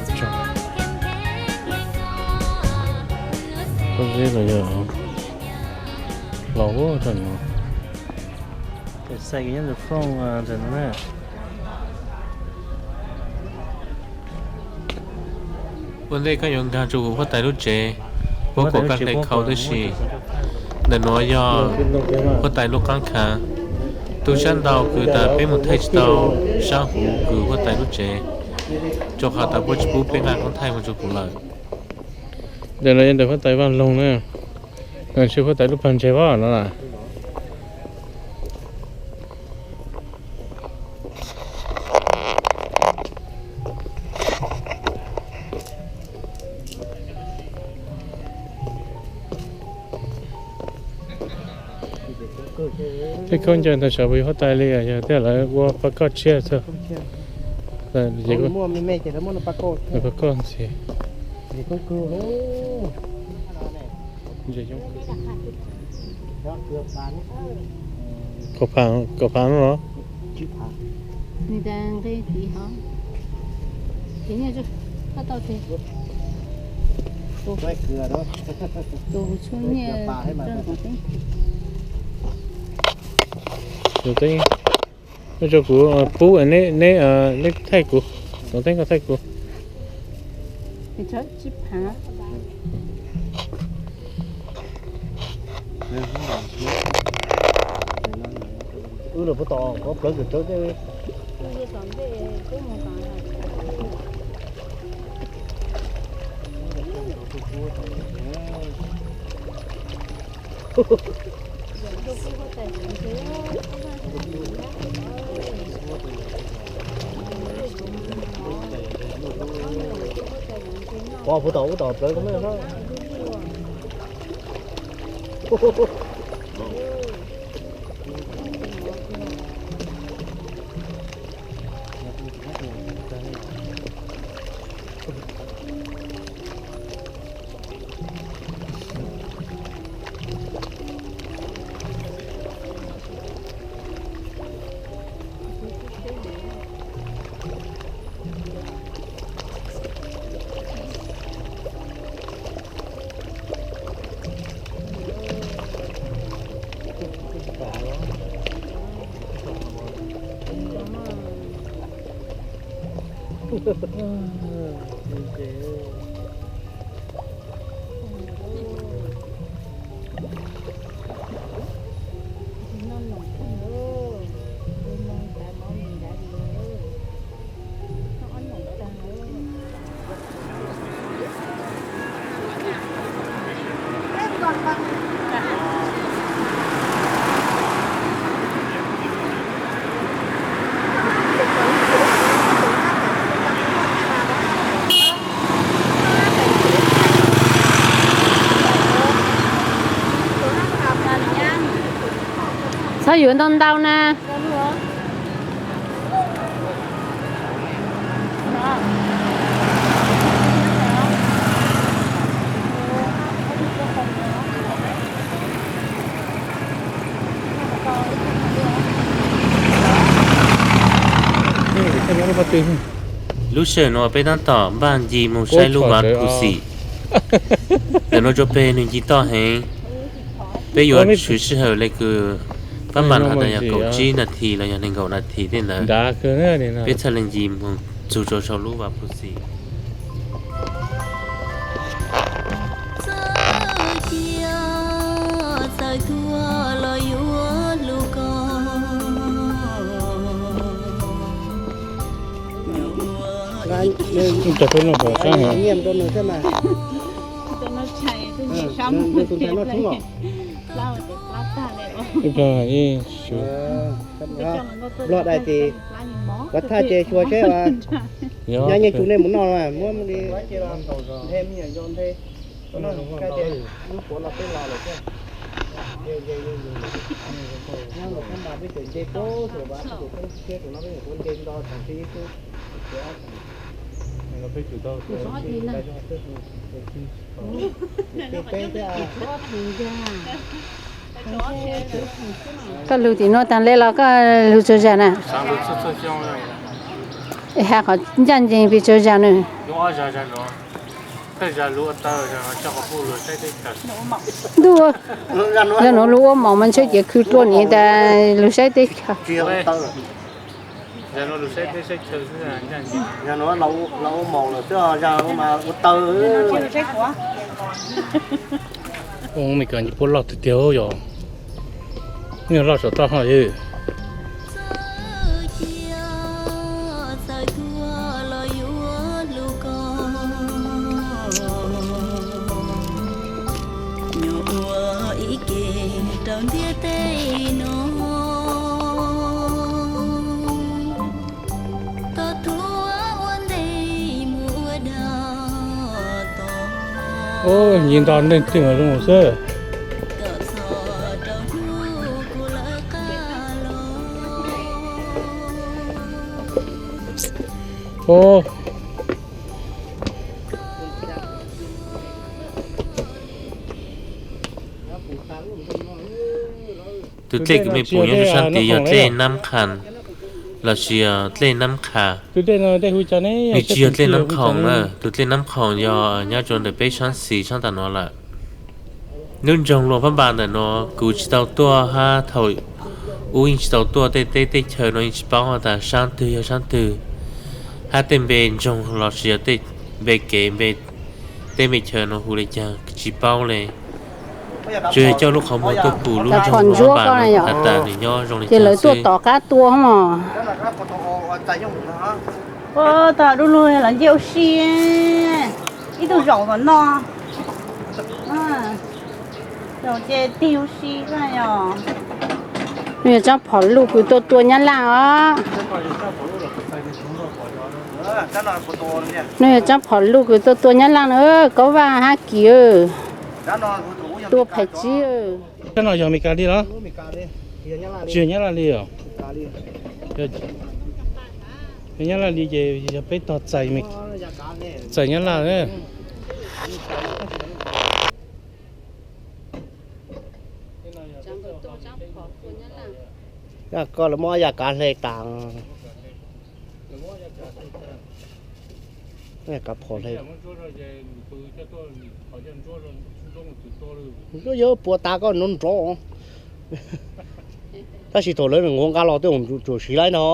Koj zeb los yog hlau ua tsaug no. Xais nyob ntawm fooj ntawm no na. Ua ntej koj yuav nkag rua huab tais lub tsev, puab kuas koj hle khau tab sis ntawm nuav yog huab tais lub qaab khav. Tub sab ntau kws tas peb mus thaij tsis tau sab huv kws huab tais lub tsev, rua qhov tas puab tsis pub peb nqa koob thaij mus rua kuv lawm. Ntawm no yog ntawm huab tais Vaj Loog na, tsis huab tais lub pawg ntseeg Vaj no na. Tej khaub ncaws ntawd sav puas yog huab tais li, yog tias lawv ua pas koj tshiab xwb. Pas koj ntxiv. Kaum phav no los? Tus tub, neb, neb thaij kuv, tus tub koj thaij kuv. Pov puv tom ub tom plawv ko me. Txhob yuav ntau ntau na. Lub sij hawm no peb tab tom npaj nce moog saib lub vav phuv xim. Ntawm no rua peg nwg nce toj heev. Peb yuav swv sij hawm le kws pab npaj has tas yog kaum tsib nas this los yog nees nkaum nas this tej ntawd. Peb txhaj le nce moog txug rua sau lub vav phuv xim. Ib co peb noj pom sab heev. Tus ntxhais noj tshoob os. Ib co ib sub. Nplog dais ces kuv thaj ces xyuas seb nyob yeej tsu nej mus noj muab li. Koj lug tim nuav taag le los koj lug tsaug zag na? Ha, qhov ncaj ncees pes tsawg zag na? Ntuj, zag nuav lug ua maum mas ntshe ces khw dlua niam tas lug saib teb chaws. Ua Meskas puab loj tiag tiag yog, yog loj saum toj hov yog. Nyuam ua ib ke rau ntiaj teb no, tau tuav ua ntej mus ua dog tod. Nyias nto neeg twg los zoo xwb. Kom txog rau hnub kuv lawv qab los. Tus dlej kws mej pum nyob rua sab tid yog dlej Nab Qha lossis yog dlej Nab Qha. Nws tsis yog dlej Nab Khoom na, tus dlej Nab Khoom yog nyob rua ntawm peb sab xis sab tom nuav lawm. Lub nroog Luas Phab Npas ntawm nuav kuv tsis tau tuaj hab thaum ub yeej tsis tau tuaj, tej teb tej chaw nuav yeej tsis paub has tas sab twg yog sab twg, hab tej npe nroog lossis yog tej npe kev npe teb npe chaw nuav hu le caag tsis paub le. Tsuas yog coj lub qhov muag tuaj pum lub nroog Luas Phab Npas has tas nws nyob zoo le caag xwb. Tom qab tua mog. Ua tog du lug los nce ua si, ib tug zaum tom no. Zaum ces tig ua si. Nuav yog tsob phom luj kws tuaj tua Nyab Laj os. Nuav yog tsob phom luj kws tuaj tua Nyab Laj na, Kaub Vaj hab Kis. Tua phais tsib. Tsob no yog Amelikas li los? Tsis yog Nyab Laj li os. Yog Nyab Laj li ces yog peb tog txais, txais Nyab Laj. Koj lawv muab yaj kav hle tas. Kav phom hle. Yog puas tas koj nrov nrov. Tab sis thaum lawv nqua nqa los twb tsuam siv lawm no.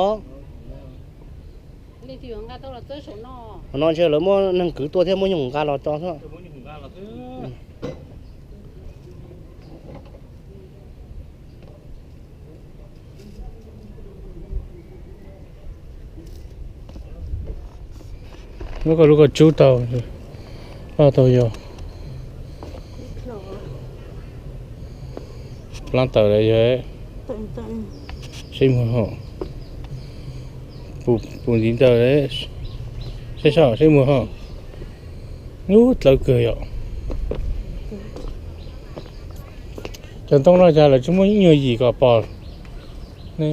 Qhov no ntshe lawv muab neeg kwv tuaj thiab muab nyoog nqa los tso xwb. Muab koj lub koj tsub tau, loj tau yog. Plaab tawm lawm yog. Seb muag hov. Pum ntiv ntawd, seb saib, seb muag hov. Ub, dlawb kawg yom. Cov ntoo no cas lawv tsis muab ib nyuag yim kom pom ne.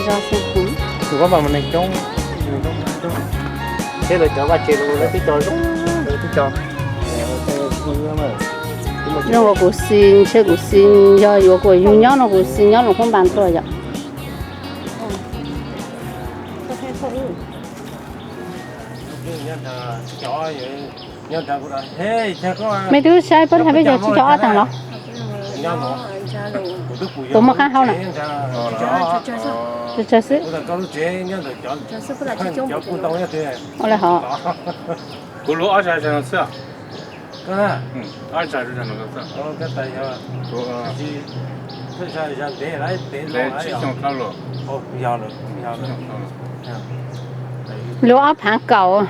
Tus koj mas neeg coob, thiab lawv cov vaj tse los lawv twb cog zoo, lawv twb cog. Zoo uas kuv xis, ntshe kuv xis yog yuav kom yug nyob no kuv xis nyob los huab npas tuaj yom. Mej twb saib pab thaiv peb cov tsib caug ob tag los? Tus muaj qab hau na. Tsawg tsawg xwb. Ua li hov. Kuv luag ob sab no xwb. Luag ob phav kaum.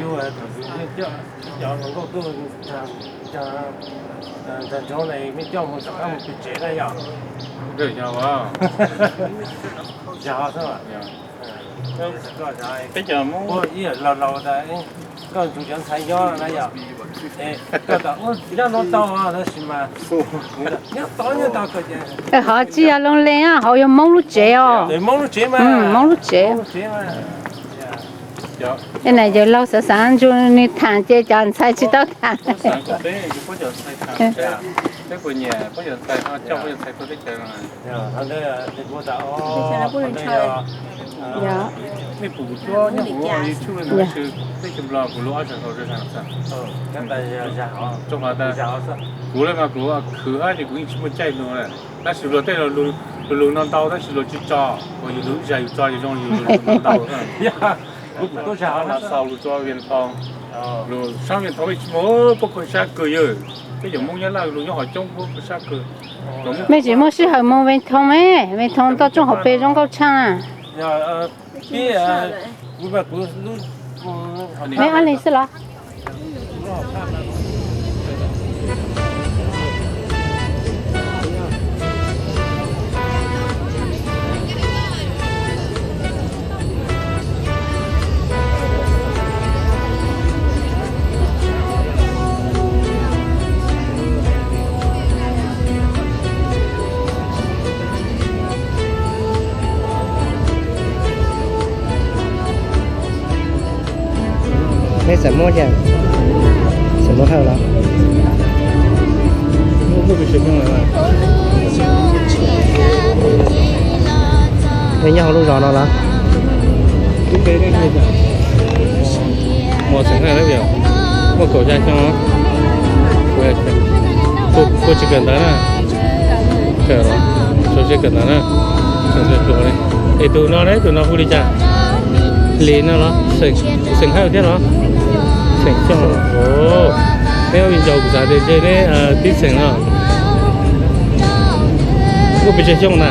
Peb cov Hmoob, koj ntxuav cov ntxhais nyob na yom, koj tom nyob no tau tab sis mas nyob tod nyob tod kawg ces. Hov tsis yog loo lees, hov yog Hmoob lub tsev os. Hmoob lub tsev mas, Hmoob lub tsev. Es na yawg laus xav xav ntsug nws tham ces cov ntxhais tsis tau tham. Kuv le mas kuv khwv ces kuv yeej tsis muaj caij lug. Tab sis luag tej lug no ntau tab sis luag tsis tso, uas yus lug ib zag yus tso yus zoo yus lug no ntau. Kuv kuv tuaj zag hov no xaus lug tso Vias Thoo, lug sab Vias Thoo peb tsis muaj, puab kho sab kawg yawg. Peb cov Hmoob Nyab Laj lug nyob hov coob puab kho sab kawg. Mej tsis muaj sij hawm moog Vias Thoo me, Vias Thoo toj roob hauv pes zoo nkauj tshaj na. Mej ob leeg xwb los? Neb xav muab cas? Xav muab hawm los? Neb nyob hauv lub zos no los? Muaj xeem Hawj, muaj kaum xya xyoo. Kuv tsis kawm ntawv na. Kawm los, tsis kawm ntawv na. Es tus no ne, tus no hu li cas? Li no los? Xeem Hawj thiab los? Xeem Xyooj. Neb ua viv ncaus kuv xav tias ntshe neb tib xeem no. Kuj pes tsawg xyoo na?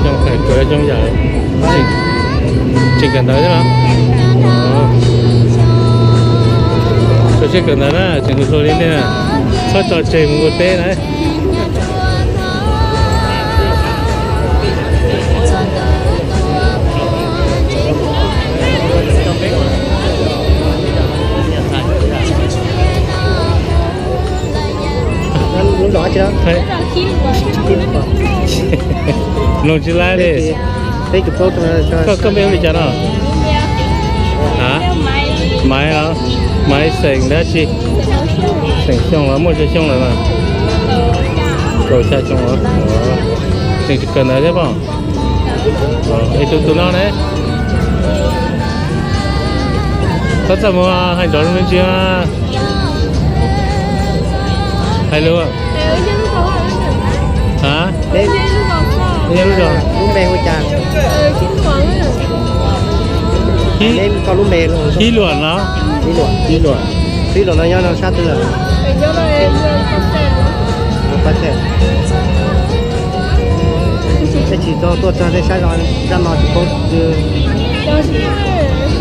Kaum xya xyoo yam. Tseem kawm ntawv thiab los? Tso siab kawm ntawv na, tseem hluas hluas li nej, txhob tso tseg mus ua teb na. Mloog tsis laib li. Koj, koj npe hu li cas no? A, Maiv los? Maiv xeem dab tsi? Xeem Xyooj los, muaj tsawg xyoo lawm na? Kaum xya xyoo los? Tseem kawm ntawv thiab pob? Es tus, tus no ne? Koj txawm mus hais nrov zoo me ntsis. Hais lus. A, lub zos, lub npe hu cas? Ib Luam no. Ib Luam, Ib Luam. Ib Luam no nyob sab twg lawm? Tej tsis tau tuaj txog tej sab zog, zaj no tsis paub.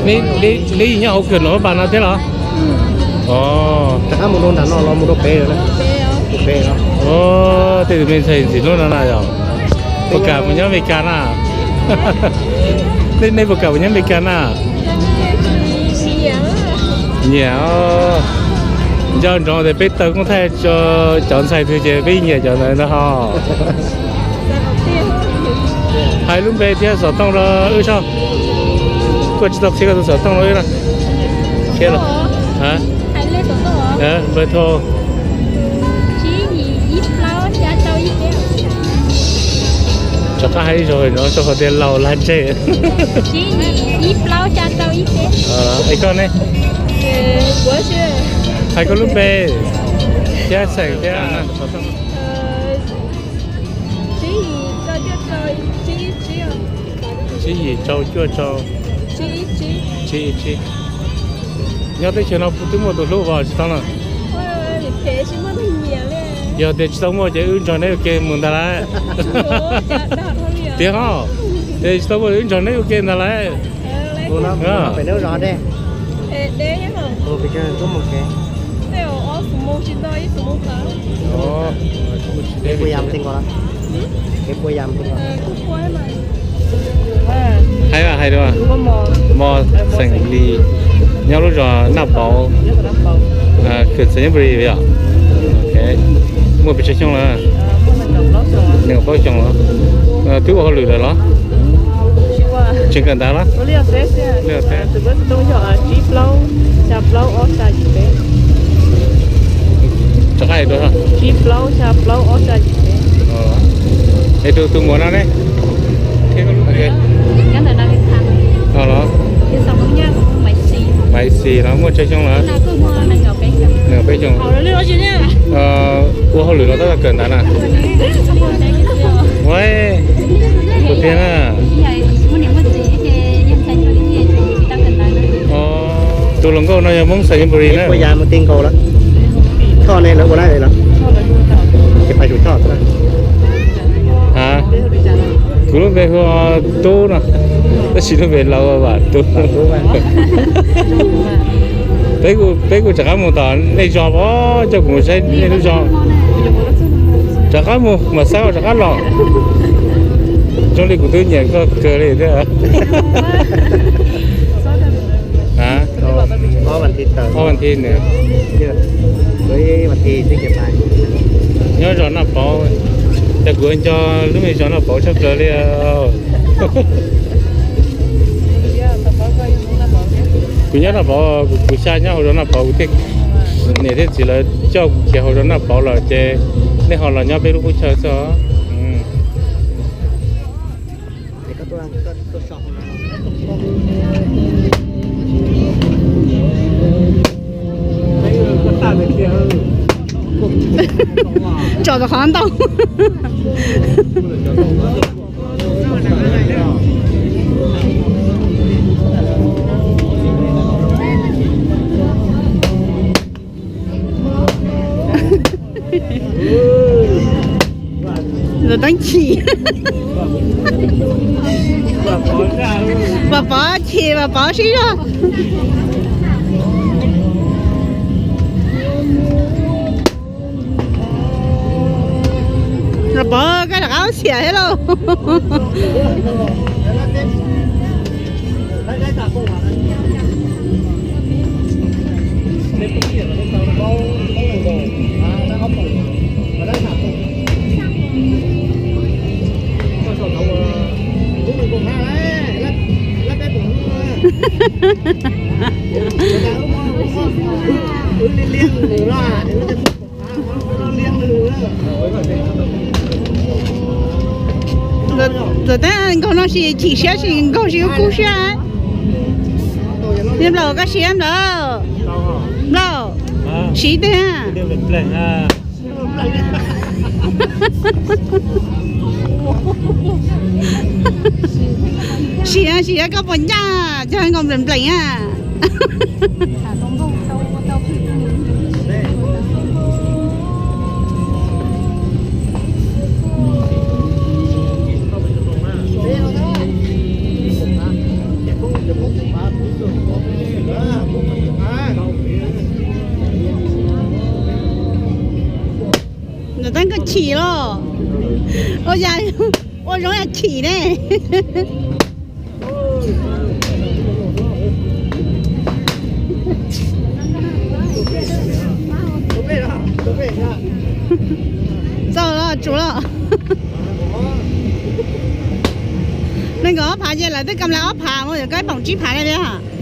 Neb nyob hauv kawm ntawv pas no thiab los? Rov qab mus rau nram no los mus rau pem lawm? Tej tus me ntxhais ntxim hlub no na yog puas kam mus nyob Amelikas na? Nej puas kam mus nyob Amelikas na? Nyiam. Nco ntsoov tias peb tau koob thaij tso cov ntxhais twg ces peb nyiam cov ntawd ntag hos. Hais lub npe thiab xov tooj rau wb soj. Koj tsis tau qhia koj tus xov tooj rau wb na. Qhia los. Npawg Thau. Rov qab hais ib zaug no, rau qhov tias laus lag ntseg. Es koj ne? Hais koj lub npe thiab xeem thiab. Tsib yim rau cuaj rau. Tsib ib tsib. Nyob teb chaws no twb muaj tus hlub os, tsis tau na. Yog tias tsis tau muaj ces wb nrog neb ua ke mus ntag lauj. Tiag os, ces tsis tau muaj wb nrog neb ua ke ntag lauj. Hais hais dua, mos xeem Lis, nyob lub zos Naj Pauv, khwm Xaiv Nyab Npus Lis yom. Muaj pes tsawg xyoo lawm? Nees nkaum plaub xyoo lawm. Twb ua hauj lwm lawm los? Tseem kawm ntawv los? Rov qab hais dua. Es tus tus muam no ne? Los, Maiv Xis los muaj tsawg xyoo lawm? Nees nkaum peb xyoo. Ua hauj lwm los tab tom kawm ntawv na? Ua, tus tiag na. Tus hluas nkauj no yog Hmoob Xaiv Nyab Npus Lis na. Choj ne, lawv ua na los? Ces pais tsum choj. A, kuv lub npe hu ua Tub no, tab sis lub npe laus Vam Tub. Peb kuj rov qab mus tom nej zos os, coj kuv mus saib nej lub zos. Rov qab mus mas xav ua rov qab los. Zoo li kuv twb nyiam koj kawg li thiab. Ob vas thiv nws nyob zos Naj Pauv, cas kuv nco lub me zos Naj Pauv tshaj plaws li. Kuv nyob Naj Pauv, kuv xya nyob hauv zos Naj Pauv, kuv thiaj, niam thiab txiv lawv coj kuv khiav hauv zos Naj Pauv lawm ces nej ho los nyob peb lub qub chaw xwb os. Tso rau qhov ntau. Lawv teeb chim. Vam Pov chim, Vam Pov sib zog. Vam Pov, koj rov qab xiam thiab lauj. Ntawm tab nkaug no sis chim siab sis nkaug sis kub siab? Nplaum, koj siab nplaum? Nplaum, siv tiag. Siv, siv koj puas ncaj, cog nkaus nplees nplees a. Ntawm tab koj chim los? Ua cas ua zoo yam chim ne? Txaus los tsuav los. Phav ces lawv twb kam lawv ob phav mus, yuav koj ib poom tsib phav na thiab.